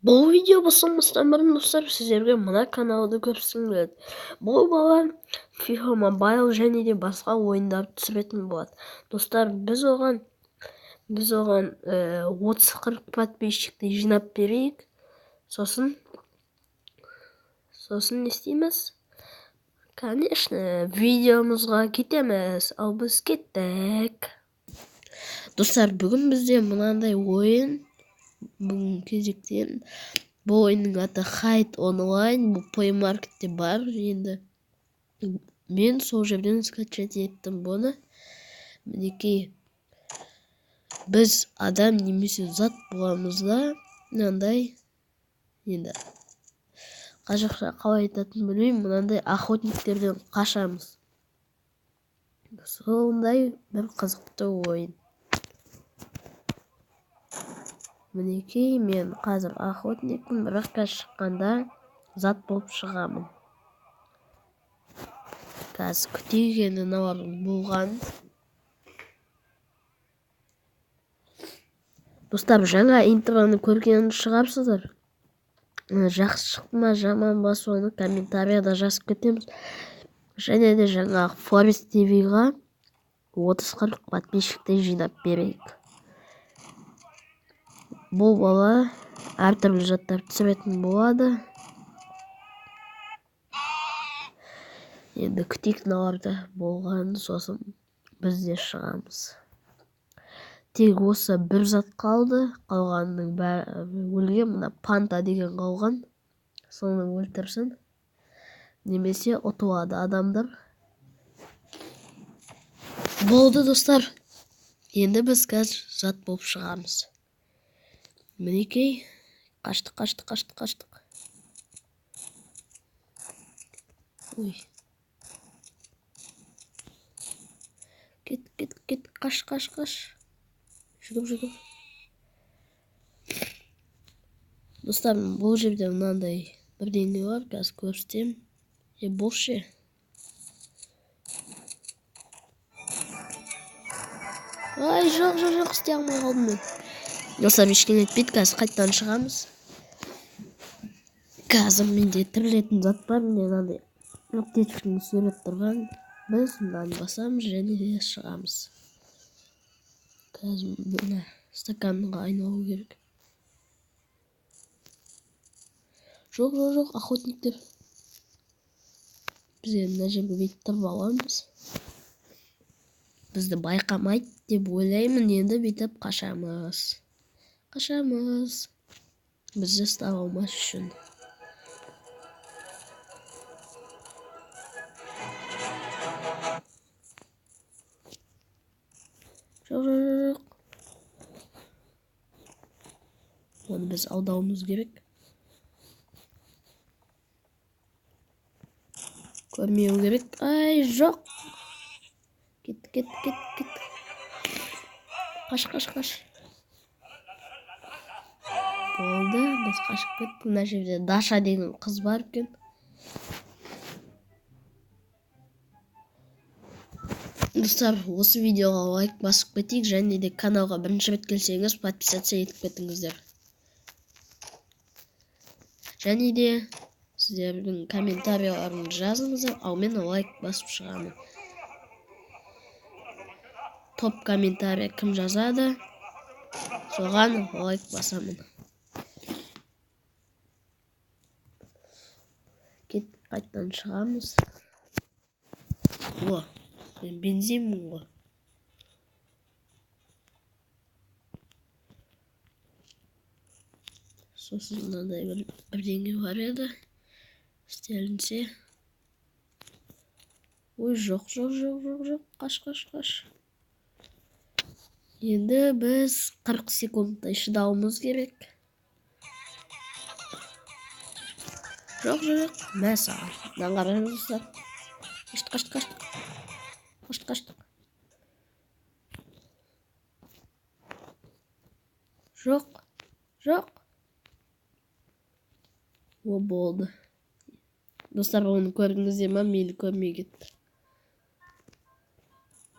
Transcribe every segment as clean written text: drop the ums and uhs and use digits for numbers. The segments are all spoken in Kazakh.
Бұл видео басталмастан бұрын, достар, сіздерге мына каналды көрсеткім келеді. Бұл бала FIFA Mobile және де басқа ойындарды түсіретін болады. Достар, біз оған 30-40 подписчикті жинап берейік. Сосын не істейміз? Конечно, видеомызға кетеміз. Ал біз кеттік. Достар, бүгін бізде мынандай ойын. Бүгін кезектен бұл ойынның аты Hide Online. Бұл Play Marketте бар. Енді мен сол жерден скачать еттім бұны. Мінекей, біз адам немесе зат боламыз да, мынандай, енді қазақша қалай айтатынын білмеймін, мынандай охотниктерден қашамыз. Сондай бір қызықты ойын. Мінекей, мен қазір охотникпін, бірақ қазір шыққанда зат болып шығамын. Қазір күтейік енді мыналардың болған. Достар, жаңа интроны көрген шығарсыздар. Жақсы шықты ма, жаман ба, соны комментарияда жазып кетеміз. Және де жаңа Forest TV-ға 30-40 подписчикті жинап берейік. Бұл бала әртүрлі заттар түсіретін болады. Енді күтейік мыналарды болғанын, сосын біз де шығамыз. Тек осы бір зат қалды, қалғанының бәрі өлген. Мына панда деген қалған, соны өлтірсін, немесе ұтылады адамдар. Болды, достар, енді біз қазір зат болып шығамыз. Мінекей, қаштық, қаштық, қаштық, қаштық. Ой. Кет, кет, кет, қаш, қаш, қаш. Жүгір, жүгір. Достар, бұл жерде мынандай бірдеңе бар, қазір көрсетемін. Бұл ше? Ай, жоқ, жоқ, жоқ, істей алмай қалдым мен. Достар, ештеңе етпейді, қазір қайтадан шығамыз. Қазір менде тірілетін зат бар, міне мынандай аптечканы сурет тұрған. Біз мынаны басамыз және де шығамыз. Қазір мына стаканға айналу керек. Жоқ, жоқ, жоқ, охотниктер. Біз енді мына жерге бүйтіп тұрып аламыз. Бізді байқамайды деп ойлаймын, енді бүйтіп қашамыз. Қашамыз. Бізді ұстап алмас үшін. Жоқ, жоқ, жоқ. Оны біз алдауымыз керек. Көрмеу керек. Ай, жоқ. Кет, кет, кет, кет. Қаш, қаш, қаш. Болды, біз қашып кеттік. Мына жерде Даша деген қыз бар екен. Достар, осы видеоға лайк басып кетейік және де каналға бірінші рет келсеңіз, подписаться етіп кетіңіздер. Және де сіздердің комментарияларыңызды жазыңыздар, ал мен лайк басып шығамын. Топ комментарий кім жазады, соған лайк басамын. Кет, қайтадан шығамыз. О, мен бензинмін ғой. Сосын мынандай бірдеңе бар еді. Істелінсе. Ой, жоқ, жоқ, жоқ, жоқ, жоқ. Қаш, қаш, қаш. Енді біз 40 секундтай шыдауымыз керек. Жоқ, жоқ, жоқ. Мә саған. Мынаны қараңыз, достар. Қаштық, қаштық, қаштық. Қаштық, қаштық. Жоқ, жоқ. О, болды. Достар, оны көрдіңіздер ма? Мені көрмей кетті.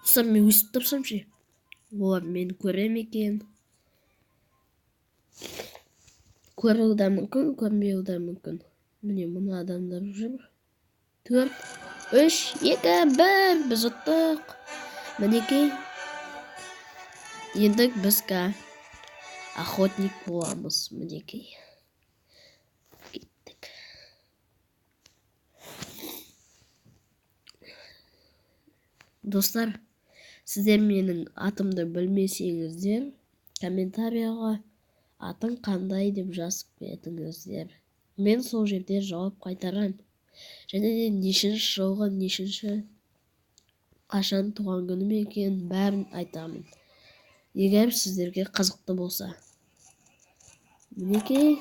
Достар, мен өсіп тұрсам ше? Олар мені көре ме екен? Көруі де мүмкін, көрмеуі де мүмкін. Міне, мына адамдар жүр. 4, 3, 2, 1, біз ұттық. Мінекей. Енді біз охотник боламыз, мінекей. Кеттік. Достар, сіздер менің атымды білмесеңіздер, комментарияға атың қандай деп жазып кетіңіздер. Мен сол жерде жауап қайтарам. Және де нешінші жылғы, нешінші қашан туған күнім екенін бәрін айтамын. Егер сіздерге қызықты болса. Мінекей.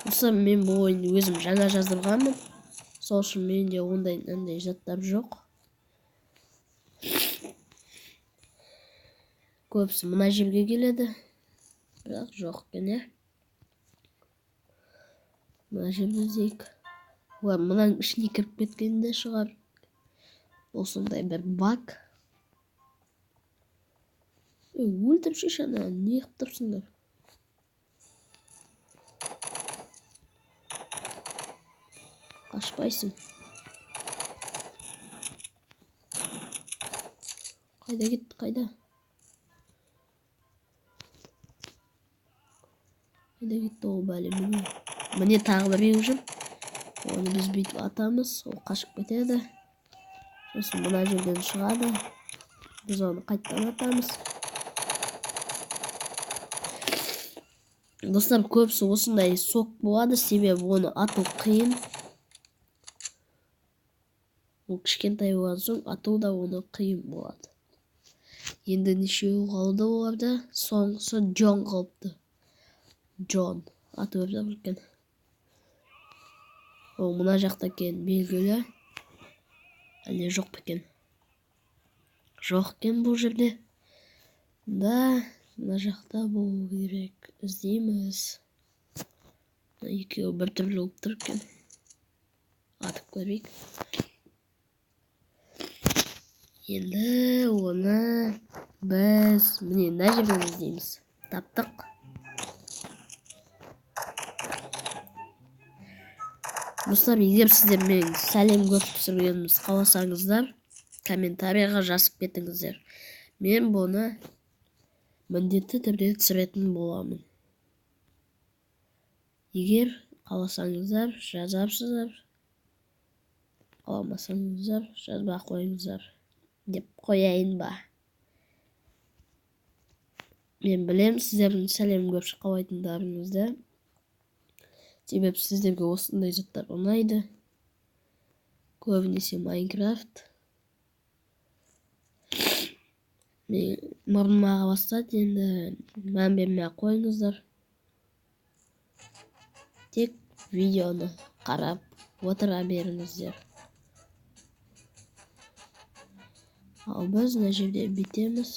Осы мен бұл ойынды өзім жаңа жаздырғанмын. Сол үшін менде ондай заттар жоқ. Көбісі мына жерге келеді. Бірақ жоқ екен, иә. Мына жерді іздейік. Олар мынаның ішіне кіріп кеткен де шығар. Ол сондай бір баг. Өлтіріп шеш ана, не қылып тұрсыңдар? Қашпайсың. Қайда кетті, қайда? Қайда кетті ол бәле, міне. Міне тағы біреу жүр. Оны біз бүйтіп атамыз, ол қашып кетеді. Сосын мына жерден шығады. Біз оны қайтадан атамыз. Достар, көбісі осындай сок болады, себебі оны ату қиын. Ол кішкентай болған соң ату да оны қиын болады. Енді нешеуі қалды оларда? Соңғысы Джон қалыпты. Джон. Аты өте екен. Ол мына жақта екен, белгілі. Әлде жоқ па екен? Жоқ екен бұл жерде. Да, мына жақта болу керек. Іздейміз. Мына екеуі біртүрлі болып тұр екен. Атып көрейік. Енді оны біз міне мына жерден іздейміз. Таптық. Достар, егер сіздер менің сәлем көріп түсіргенімізді қаласаңыздар, комментарияға жазып кетіңіздер. Мен бұны міндетті түрде түсіретін боламын. Егер қаласаңыздар, жазарсыздар. Қаламасаңыздар, жазбай қойыңыздар деп қояйын ба. Мен білем сіздердің сәлем көріп қалайтындарыңызды. Себебі сіздерге осындай заттар ұнайды. Көбінесе Майнкрафт. Мен мұрным аға бастады, енді мән бермей ақ қойыңыздар. Тек видеоны қарап отыра беріңіздер. Ал біз мына жерде бүйтеміз.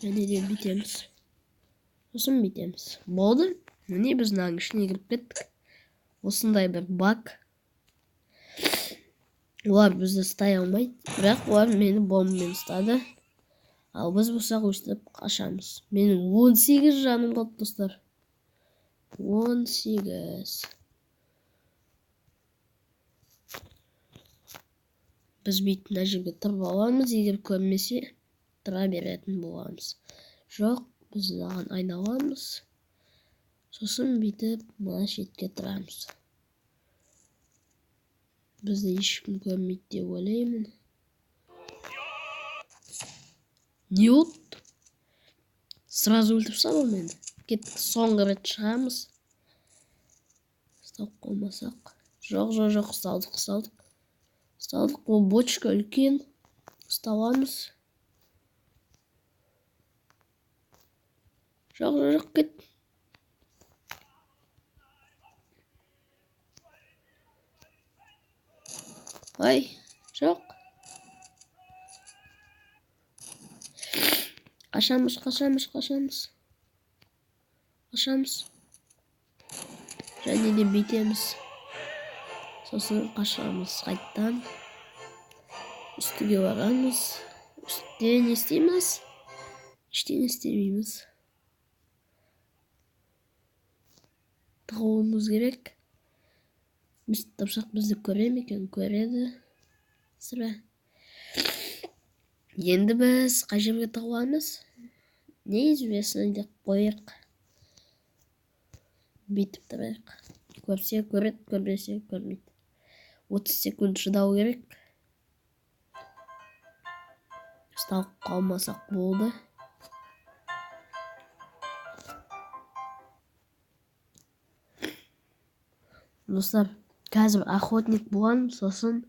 Және де бүйтеміз. Сосын бүйтеміз. Болды. Міне біз мынаның ішіне кіріп кеттік. Осындай бір баг. Олар бізді ұстай алмайды, бірақ олар мені бомбамен ұстады. Ал біз болсақ өстіп қашамыз. Менің 18 жаным қалды, достар. 18. Біз бүйтіп мына жерге тұрып аламыз, егер көрмесе тұра беретін боламыз. Жоқ, біз мынаған айналамыз. Сосын бүйтіп мына шетке тұрамыз. Бізді ешкім көрмейді деп ойлаймын. Не болды? Сразу өлтіріп салды мені. Кеттік, соңғы рет шығамыз. Ұсталып қалмасақ. Жоқ, жоқ, жоқ, ұсталдық, ұсталдық. Ұсталдық, ол бочка үлкен. Ұсталамыз. Жоқ, жоқ, жоқ, кет. Ай, жоқ. Қашамыз, қашамыз, қашамыз. Қашамыз. Және де бүйтеміз. Сосын қашамыз қайттан. Үстіге барамыз. Үстте не істейміз? Ештеңе істемейміз. Тығылуымыз керек. Біз тапсақ, бізді көре ме екен? Көреді. Сірә. Енді біз қай жерге тығыламыз? Неизвестно деп қояйық. Бүйтіп тұрайық. Көрсе көреді, көрмесе көрмейді. 30 секунд шыдау керек. Ұсталып қалмасақ болды. Достар, қазір охотник боламын, сосын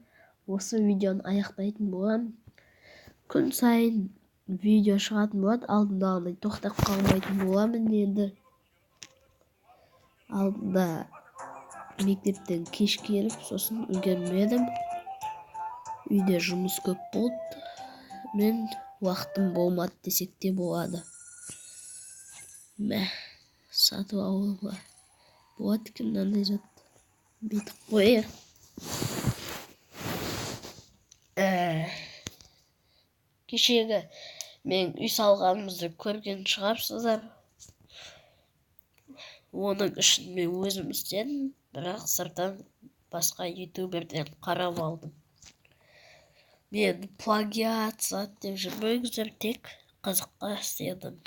осы видеоны аяқтайтын боламын. Күн сайын видео шығатын болады, алдындағындай тоқтап қалмайтын боламын енді. Алдында мектептен кеш келіп, сосын үлгермедім. Үйде жұмыс көп болды. Мен уақытым болмады десек те болады. Мә, сатып алуға болады екен мынандай зат. Бүйтіп қояйық. Кешегі мен үй салғанымызды көрген шығарсыздар. Оның ішін мен өзім істедім, бірақ сыртан басқа ютуберден қарап алдым. Мен плагиат зат деп жүрмеңіздер, тек қызыққа істедім.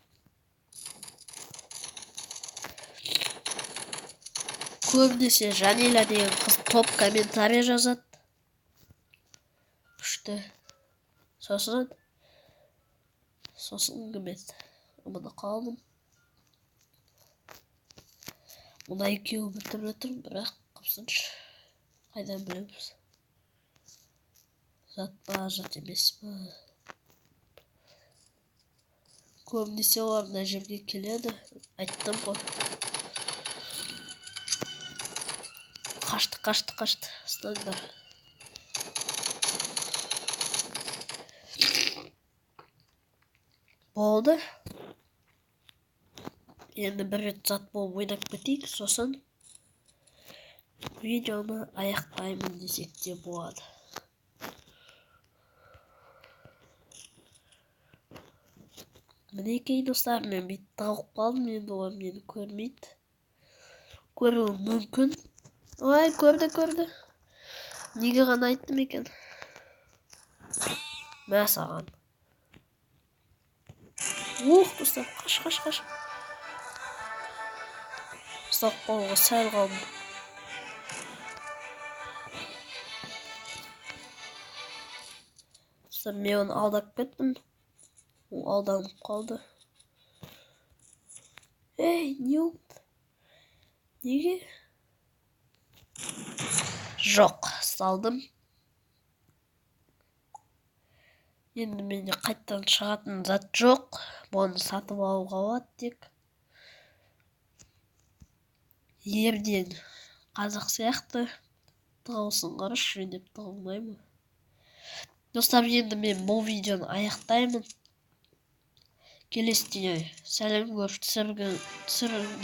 Көбінесе Жанила деген қыз топ комментарий жазады. Күшті. Сосын кім еді? Ұмытып қалдым. Мына екеуі біртүрлі тұр, бірақ қыпсыншы. Қайдан білеміз? Зат па, зат емес па? Көбінесе олар мына жерге келеді. Айттым ғой. Қашты, қашты, қашты. Ұстаңдар. Болды. Енді бір рет зат болып ойнап кетейік, сосын видеоны аяқтаймын десек те болады. Мінекей достар, мен бүйтіп тығылып қалдым, енді олар мені көрмейді. Көруі мүмкін. Ой, көрді, көрді. Неге ғана айттым екен? Мә саған. Ух, достар, қаш, қаш, қаш. Ұсталып қалуға сәл қалдым. Достар, мен оны алдап кеттім. Ол алданып қалды. Ей, не болды? Неге? Жоқ, салдым. Енді менде қайтадан шығатын зат жоқ. Бұны сатып алуға болады тек. Ерден қазақ сияқты тығылсын қарашы, жөндеп тығылмай ма? Достар, енді мен бұл видеоны аяқтаймын. Келесіде сәлем көріп түсір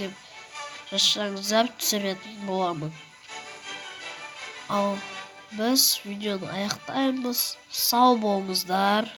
деп жазсаңыздар, түсіретін боламын. Ал біз видеоны аяқтаймыз. Сау болыңыздар.